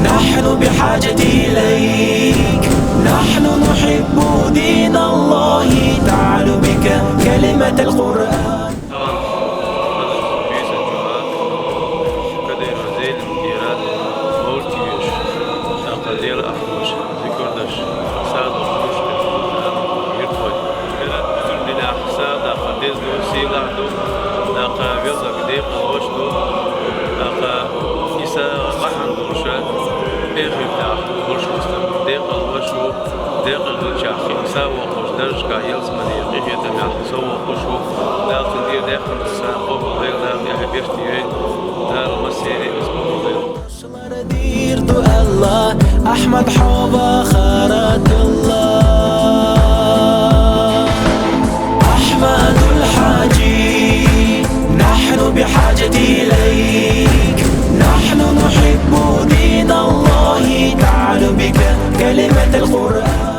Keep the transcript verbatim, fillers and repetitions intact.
نحن بحاجة إليك، نحن نحب دين الله، تعال بك كلمة القرآن. Кадыров Зелимгера мавлид йош, тӀаккха Дела ахча, зикр деш, сагӀа деш, виртвой. Дела бузур динах сагӀа, тӀаккха деза ду, сийлахь ду, тӀаккха веза декъалвеш ду, тӀаккха Иса бахьан долуша, эхиртахь хӀуш вастар, декъалвеш ву, декъалвечахь, Иса воккхуш даржашка, ялсмани къинхетамехь со воккхуш ву, Дала цуьнан тӀера даьккхина сан къобал дайла, Дала тӀехь берт йойла, Дала массеран а иза къобал дойла. Дир ду аьлла, Ахьмад хьо вахара делла. أحمد الحاجي، نحن بحاجة إليك، نحن نحب دين الله، تعال بك كلمة القرآن.